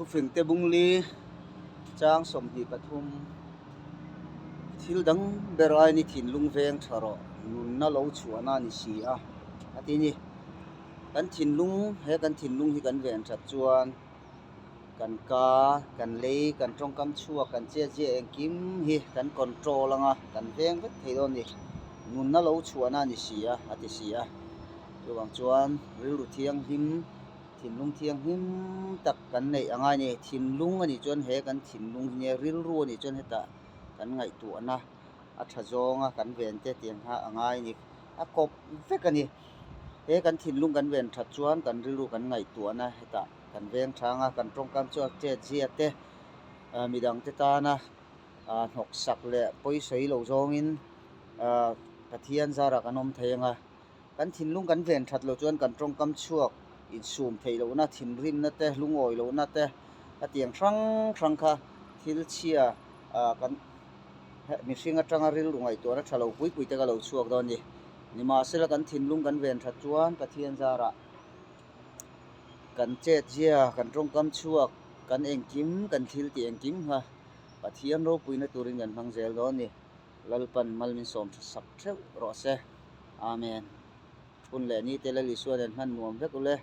Thufingte bungli chang 23 Thil dang ber aiin i thinlung veng tha rawh, nunna lo chhuahna a ni si a, a ti ni. Kan thinlung, he kan thinlung hi kan ven that chuan kan ka, kan lei, kan tawngkam chhuak, kan chetziah engkim hi kan control anga kan veng vek thei dawn a ni. Nunna lo chhuahna a ni si a, a ti si a. Chuvang chuan rilru thianghlim. Thinlung thianghlim tak kan neih a ngai a ni. Thinlung a nih chuan he kan thinlung hi nia rilru a nih chuan hetah kan ngaihtuahna a tha zawnga kan ven te tiang kha a ngai a ni. A kawp vek a ni. He kan thinlung kan ven that chuan kan rilru kan ngaihtuahna hetah kan veng thang a, kan tawngkam chu a chet zia te midangte tana hnawksak leh pawisawi lo zawngin Pathian zarah kan awm thei ang a. Kan thinlung kan ven that loh chuan kan tawngkam chhuak insum theih lohna, thinrimna te, lungawi lohna te a tiang hrang hrang kha thil chhia ah kan mihring atanga rilru ngaihtuahna tha lo pui pui te ka lo chhuak dawn a ni. Nimahsela kan thinlung kan ven that chuan Pathian zarah kan chetzia, kan tawngkam chhuak, kan engkim, kan thil tih engkim kha Pathian ropuina turin kan hmang zel dawn a ni. Lalpan mal min sawm tha sak theuh rawh se. Amen. Hun leh ni te Lal Isua nen hman nuam vek ule.